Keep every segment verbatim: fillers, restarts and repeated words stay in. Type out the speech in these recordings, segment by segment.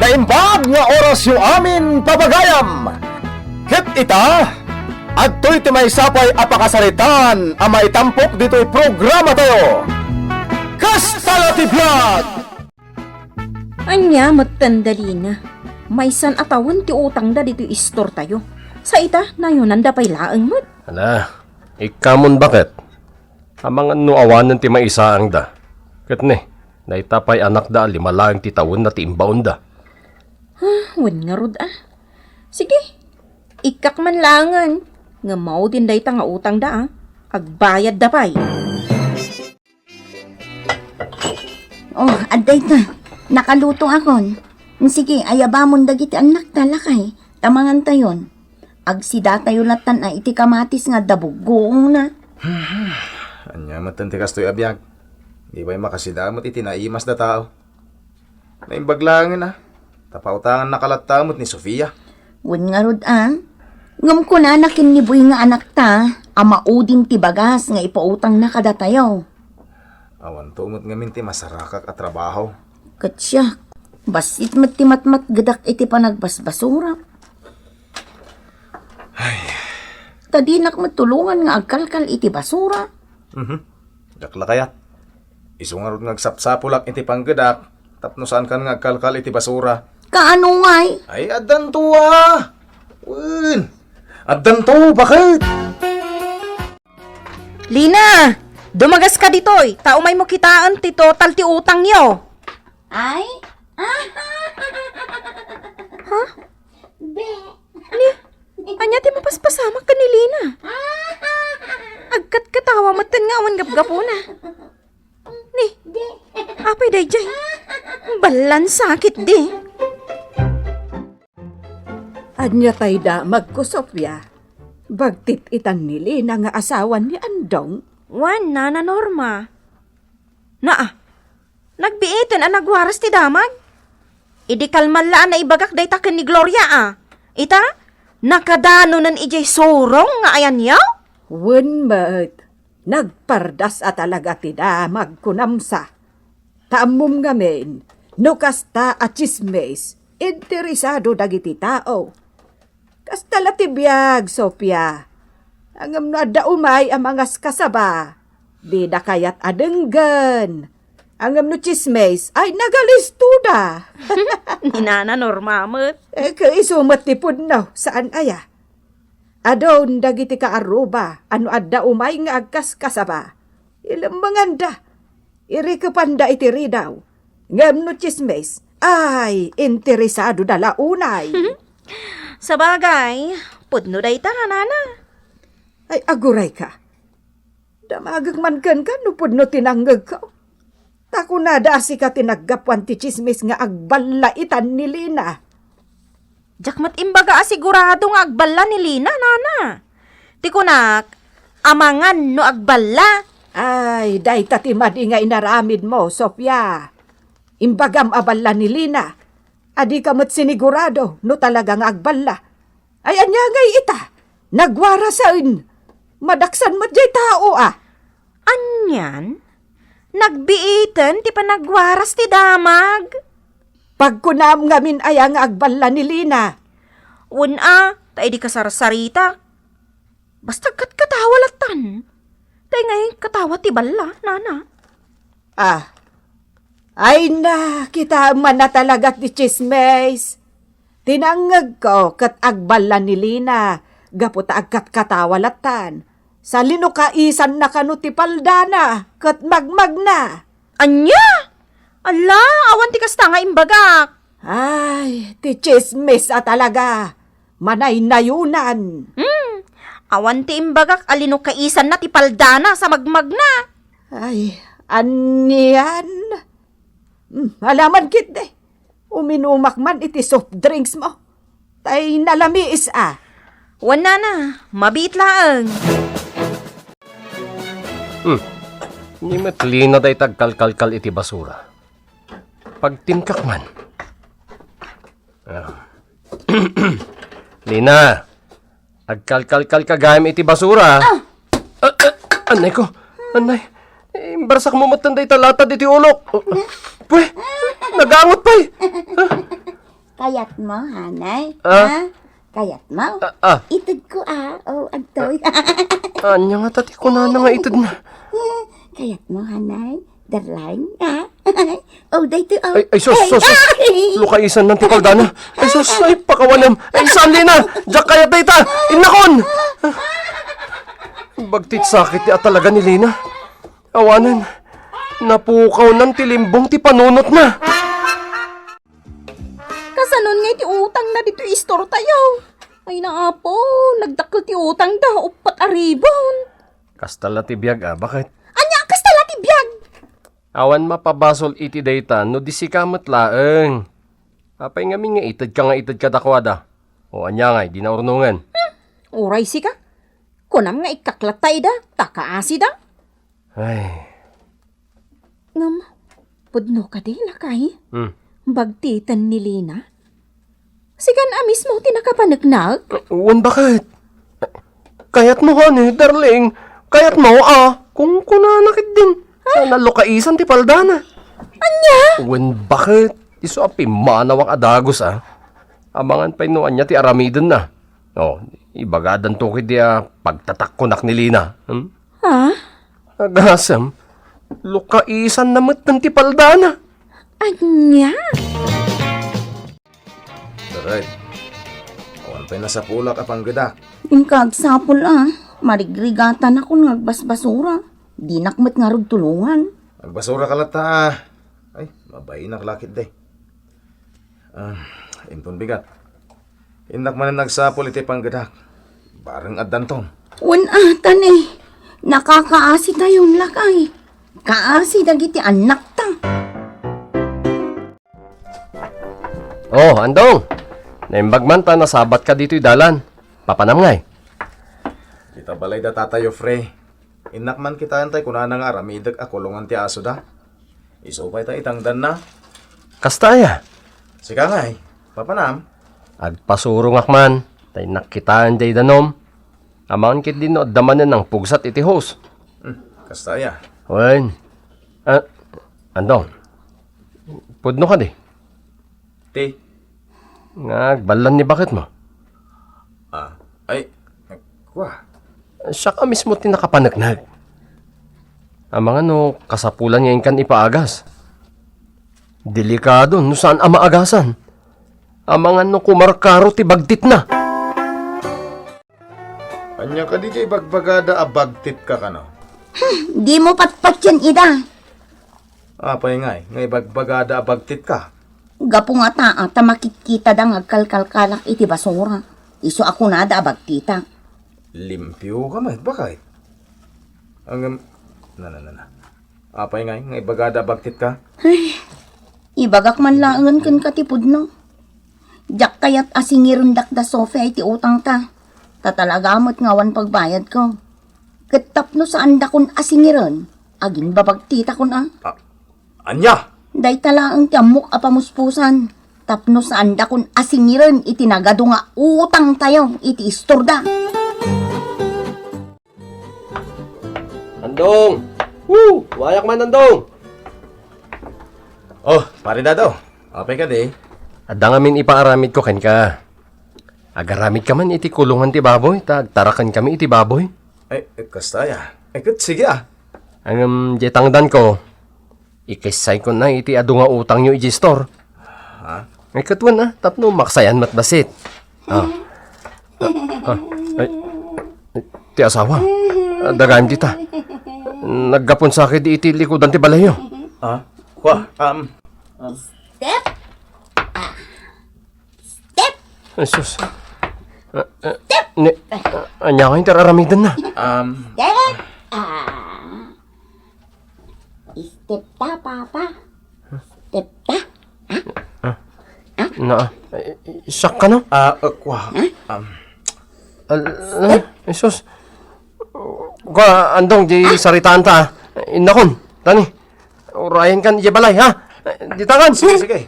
Imbag nga orasyo amin pabagayam. Ket ita, adtoy ti maysa pay a pakasaritaan a maitampok ditoy programatayo. Kasta la ti biag! Ania metten da Lina? Maysan a tawen ti utangda ditoy istortayo. Sa ita, nayonanda pay laeng met. Ala, ikkamon baket. Amangan no awanen ti maisaangda. Ket ne, dayta pay anakda a lima laeng ti tawenna ti imbaonda. Ah, wen ngarud a. Sige, ikkak man laengen. Ngem maudin dayta nga utangda a. Agbayadda pay. Oh, adda ita. Nakalutongakon. Sige, ayabamon dagiti annakta, lakay. Ta mangantayon. Agsidatayo lattan a iti kamatis nga adda buggoongna. Ania metten ti kastoy a biag? Di pay makasida met iti naimasda tao. Naimbag laengen a. Ta pautangannaka latta met ni Sofia. Wen ngarud a. Ngem kunana ken ni Boy nga anakta a maudin ti bagas nga ipautangna kadatayo. Awanto met ngamin ti masarakak a trabaho. Ket siak, bassit met ti matmatgedak iti panagbasbasura. Ay. Ta dinak met tulongan nga agkalkal iti basura. Mhm. Diak la kayat. Isu ngarud nga agsapsapulak iti panggedak tapno saankan nga agkalkal iti basura. Kaano ngay? Ay, addanto a. Wen. Addanto, baket. Lina, dumagaska ditoy, ta umaymo kitaen ti total ti utangyo. Ay? Ha? Be. Ni, ania ti mapaspasamak ken ni Lina? Agkatkatawa metten nga awan gapgapuna. Ni, apay daydiay? Ballan sakit di. Ania tay damagko, Sofia? Bagtit itan ni Lina nga asawan ni Andong? Wen, Nana Norma. Naa, nagbiiten a nagwaras ti damag? Idi kalman la a naibagak dayta ken ni Gloria a. Ita, nakadanonen idiay surong nga ayanyaw? Wen met, nagpardas a talaga ti damag, kunam sa. Ta ammom ngamin, no kasta a tsismis, interesado dagiti tao. Kasta la ti biag, Sofia. Ngem no adda umay a mangaskasaba, dida kayat a denggen. Ngem no tsismis, ay nagalistoda. Ni Nana Norma met. Eh, ket isu met ti pudno, saan aya? Adun dagiti kaarruba a no adda umay nga agkaskasaba, ilemmenganda, irikepanda iti ridaw. Ngem no tsismis, ay, interesadoda la unay. Sabagay, pudno dayta, nana. Ay, agurayka. Damagek man kenka no pudno ti nangngegko. Ta kunada a sika ti naggapuan ti tsismis nga agballa itan ni Lina. Diak met imbaga a sigurado nga agballa ni Lina, nana. Ti kunak, amangan no agballa. Ay, dayta ti madi nga inaramidmo, Sofia. Imbagam a balla ni Lina. A dika met sinigurado no talaga nga agballa. Ay, ania ngay ita? Nagwarasen. Madaksan met jay tao a. Anian? Nagbiiten ti panagwaras ti damag? Pagkunam ngamin aya nga agballa ni Lina? Wen a, ta idi kasarsarita. Basta agkatkatawa lattan. Tay ngay katawa ti balla, nana. Ah. Ay na, kitaem man a talaga ti tsismis. Ti nangngegko ket agballa ni Lina gapu ta agkatkatawa lattan. Sa linukaisanna kano ti paldana ket magmagna. Ania? Ala, awan ti kasta nga imbagak. Ay, ti tsismis a talaga. Manaynayonan. Hmm, awan ti imbagak a linukaisanna ti paldana sa magmagna. Ay, anian? Hmm, alaman ketdi. Uminumak man iti soft drinks mo. Tay nalamiis a. Wen, nana, mabiit laeng. Hmm. Ni met Lina dayta agkalkalkal iti basura. Pagtimkak man. Ah. Lina, agkalkalkalka gayam iti basura. Ah! Ah, ah, anay ko. Anay. Imbarsak mo metten dayta latad iti ulok. Pwe, nagangot pay. Ah. Kayatmo, hanay? Ah? Ha? Kayatmo? Ah, ah. Itedko, ah. O, adtoy. Ania ngata ti kunana nga itedna? Kayatmo, hanay? Darling, ha? O, daytoy, o. Ay, ay, sus, sus, sus. Ay! Lukaisanna ti paldana. Ay, sus, ay, pakawanem. Ay, saan, Lina? Diak kayat dayta. Innakon! Bagtit sakit ti atalaga ni Lina. Awanen, napukawnan ti limbong ti panunotna. Kasanon nga iti utangna ditoy istortayo? Ay, naapo, nagdakkel ti utangda, uppat a ribon. Kasta la ti biag, a, baket? Ania, kasta la ti biag? Awan mapabasol iti dayta no di sika met laeng. Apay ngamin nga ited ka nga ited kadakuada? O ania ngay, di naurnongen? Hmm, uray sika. Kunam nga ikkaklat ta ida, ta kaasida. Ay. Ngem, pudno kadi, lakay? Hmm. Bagtiten ni Lina? Sikan a mismo ti nakapaneknek? Wen, baket? Kayatmo, honey, darling. Kayatmo, a. Kung kunana ketdin. Nalukaisan ti paldana. Ania? Wen, baket? Isu a pimmanawak a dagus, a. Amangan pay no ania ti aramidenna. O, ibagadanto ketdi a pagtatakkonak ni Lina. Hmm? Ha? Agasem, lukaisanna metten ti paldana. Ania? Direk, awan pay nasapulak a panggedak. Inka agsapul a, marigrigatanakon nga agbasbasura. Dinak met ngarud tulongan. Agbasura ka latta, a. Ay, mabainak la ketdi. Ah, Inton Bigat. Innak manen agsapul iti panggedak. Bareng addanton. Wen a, tani. Nakakaasitayon, lakay. Kaasi dagiti annakta. O, Andong. Naimbag man ta nasabatka ditoy dalan. Papanam ngay? Ita balay da tatayo, Fre. Innak man kitaen tay kunana nga aramidek a kulongan ti asoda. Isu pay ta itangdanna. Kasta aya? Sika ngay, papanam? Agpasurongak man, ta innak kitaen jay danum. Amangan ketdi no adda manen nangpugsat iti hose. Hmm, kasta aya? Wen. Ah, Andong, pudno kadi? Ti? Nga agballan ni baketmo? Ah, ay, kua. Siak a mismo ti nakapaneknek. Amangan no kasapulan nga inkan ipaagas. Delikado no saan a maagasan. Amangan no kumarkaro ti bagtitna. Ania kadi ti ibagbagada a bagtitka kano? Dimo patpatien ida. Apay ngay nga ibagbagada a bagtitka? Gapu ngata a ta makitkitada nga agkalkalkalak iti basura. Isu a kunada a bagtitak. Limpio ka met, baket? Ngem, na, na, na, na. Apay ngay nga ibagada a bagtitka? Ay, ibagak man laengen kenka ti pudno. Diak kayat a singirendak da Sofia iti utangta. Ta talaga met nga awan pagbayadko. Ket tapno saandakon a singiren, agimbabagtitakon a. Ah, ania? Dayta laeng ti ammok a pamuspusan. Tapno saandakon a singiren iti nagadu nga utangtayo iti istorda. Andong! Woo! Wayak man, Andong! Oh, Pare Dado, apay kadi? Adda ngamin ipaaramidko kenka. Agaramidka man iti kulongan ti baboy, ta agtarakenkami iti baboy. Ay, eh, kasta aya. Ay, ket sige, a. Ngem, diay tangdanko, ikessayko na iti adu nga utangyo idiay store. Ha? Ay, ket wen, a, tapno maksayan met bassit. Ah. Ah, ah, ay, ti asawa. Ah, dagaem dita. Naggapon sa ketdi iti likudan ti balayyo. Ah, kua, um, um. Step! Step! Ay, sus. Ah, ah, ni, ah, ania nga inter aramidenna? Um, Step! Ah. Step ta, Papa. Step ta. Ah? Ah. Ah? Na, eh, siak kano? Ah, uh, kua. Ah? Um, Al-, ah, Jesus. Kua, Andong, di saritaan ta. Innakon, tani. Urayen kan idiay balay, ha? Ditakan. Sige, sige.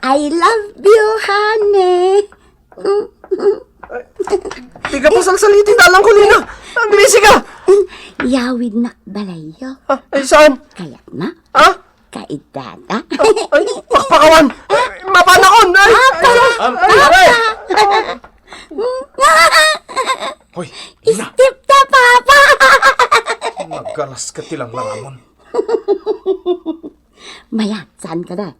I love you, honey. Di ka pasalsal iti dalan ko, Lina. Aglisi ka. Yawid nak balayyo. Ah, ay, saan? Kayat na? Ah? Kaidada. Ay, pakpakawan! Mapanakon! Ay! Apa? Ay! Ay! Apa? Ay! Hoy, Lina! Step ta, Papa! Naggalas ka ti langlangamon. Mayat, saan ka da?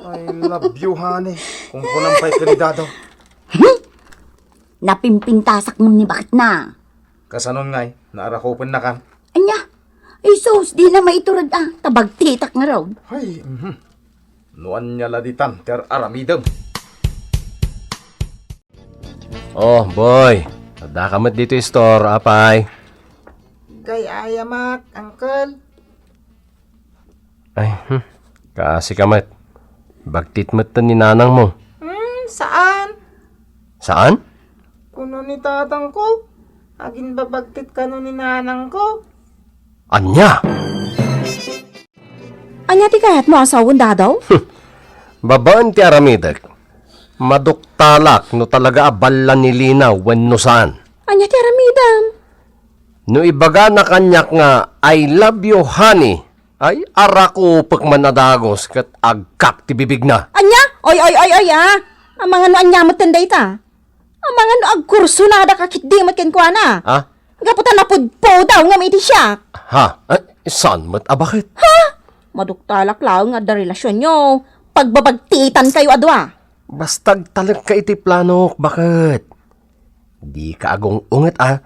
I love you, honey. Kung kunam pay ken ni Dado. Hmm? Napimpintasak mo ni bakit na? Kasanon ngay, naarakupen na kan? Anya? Ay sus, di na maiturod ah. Tabagtitak nga raw. Ay, mhm. No anya la ditan, ti ar-aramidem. Oh, boy. Adda ka met dito istor, apay. Gay-ayamak, uncle. Ay, hmm. Kasi ka met. Bagtit met ni nanang mo. Hmm, saan? Saan? Kuno ni tatang ko. Aginbabagtit kano ni nanang ko. Anya? Anya ti kayatmo a sawen, Dadaw? Babaen ti aramidek. Maduktalak no talaga a balla ni Lina wenno saan. Anya ti aramidem? No ibagana kaniak nga, "I love you, honey," ay arakupek man a dagus ket agkak ti bibigna. Anya? Oy, oy, oy, oy, ah! Amangan no ania metten dayta? Amangan no agkursonadak a ketdi met kenkuana. Ha? Gapu ta napudpudaw ngem iti siak. Ha? Eh, saan met a baket? Ha? Maduktalak laeng nga adda relasionyo. Pagbabagtitankayo a dua. Basta agtalekka iti planok, baket. Dika agung-unget a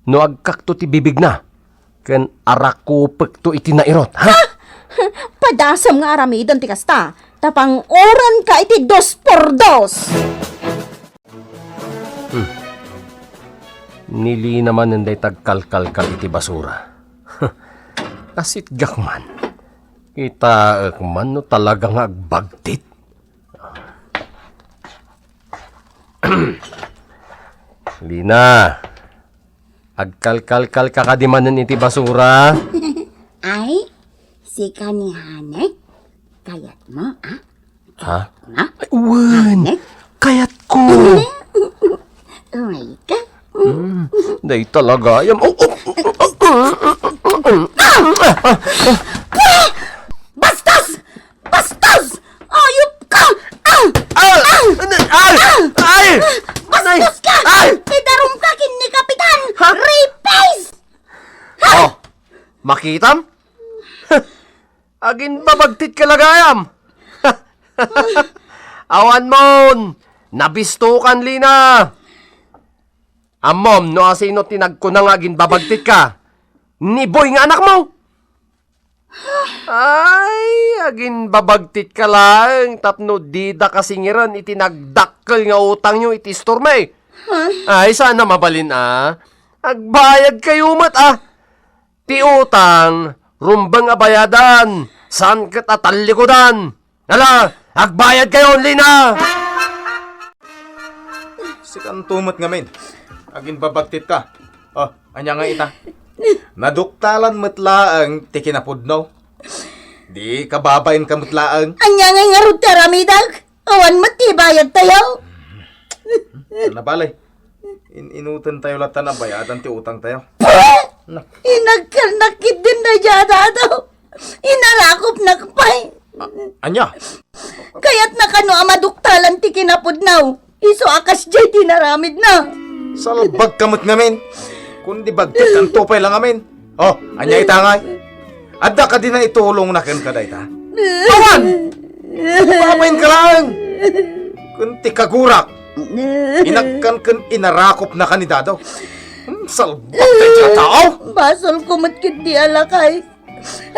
no agkakto ti bibigna ken arakupekto iti nairot, ha? Ha? Padasem nga aramiden ti kasta. Ta pangurenka iti dos por dos. Hmm. Ni Lina manen dayta agkalkalkal iti basura. Kasitgak man. Kitaek man no talaga nga agbagtit. Lina, agkalkalkal ka kadi manen iti basura? Ay, sika ni Hanek? Kayatmo, ah? Ha? Na? Ay, wen! Hanek? Kayatko! Umay ka? Hmm, day talaga. Yam, oh, oh. Bastos! Bastos! Ayop ka! Ah! Ah! Ah! Ay! Ay! Bastos ka! Ay! Idarum ka ken ni Kapitan! Ha? Rapist! Oh, makitam? Aginbabagtit ka la gayam. Awan mon, nabistokan, Lina. Ammom no asino ti nagkuna nga aginbabagtit ka? Ni Boy nga anakmo? Ay, aginbabagtit ka laeng tapno dida kasingiren iti nagdakkel nga utangyo iti istormi. Ay, saan a mabalin a? Agbayadkayo met a. Ti utang, rumbeng a bayadan, saan ket a tallikudan. Ala, agbayadkayo, Lina! Sikanto met ngamin. Aginbabagtit ka. Oh, ania nga ita? Naduktalan met laeng ti kinapudno. Di kababain ka met laeng. Ania nga ngarud ti aramidek? Awan met ti bayadtayo. Nabali. In-inutentayo latta a bayadan ti utangtayo. Puh! Na. Inagkalnak ketdin daydiay a Dado. Inarakopnak pay. A-, ania? Kayatna kano a maduktalan ti kinapudno. Isu a kasdiay ti inaramidna. Salbag ka met ngamin. Kundi bagtit kanto pay la ngamin. Oh, ania ita ngay? Adda kadi naitulongna kenka dayta? Awan! Babain ka laeng! Ken ti kagurak, inagkan ken inarakopnaka ni Dado. Hmm, salbag dayta a tao! Basolko met ketdi a lakay.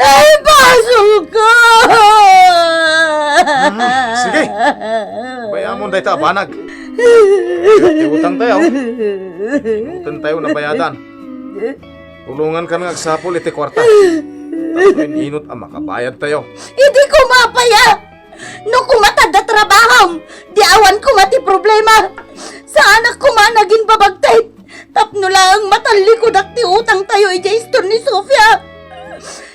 Ay, basolko! Hmm, sige. Bayamon dayta a banag. Ti utangtayo. Inutentayo a bayadan. Tulongankan nga agsapul iti kuarta. Tapno in-inut a makabayadtayo. Idi koma pay a! No koma ta adda trabahom, di awan koma ti problema. Saanak koma a naginbabagtit. Tapno laeng matallikudak ti utangtayo idiay istor ni Sofia.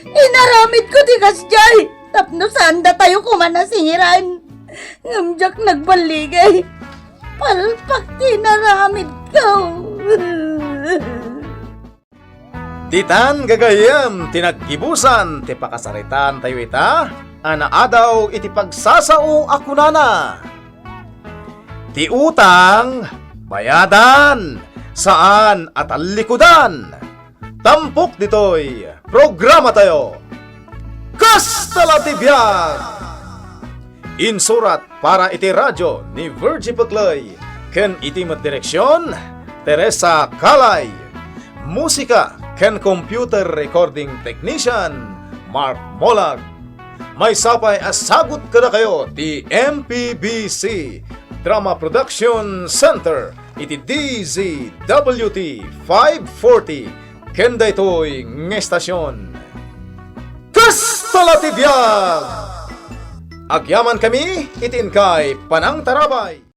Inaramidko ti kasdiay tapno saandatayo koma a singiran. Ngem diak nagballigay. Palpak ti inaramidko. Ditan gagayyem ti naggibusan ti pakasaritaan tayo ita a naadaw iti pagsasao a kunana, ti utang, bayadan, saan a tallikudan. Tampok ditoy programa tayo. Kasta la ti biag! Insurat para iti radio ni Virgie Peclay ken iti met direksion, Teresa Calay. Musika ken computer recording technician, Mark Molag. Maysa pay a sagut kadakayo ti M P B C Drama Production Center iti D Z W T five forty ken daytoy nga estasion. Kasta la ti biag! Agyaman kami iti inkay panangtarabay.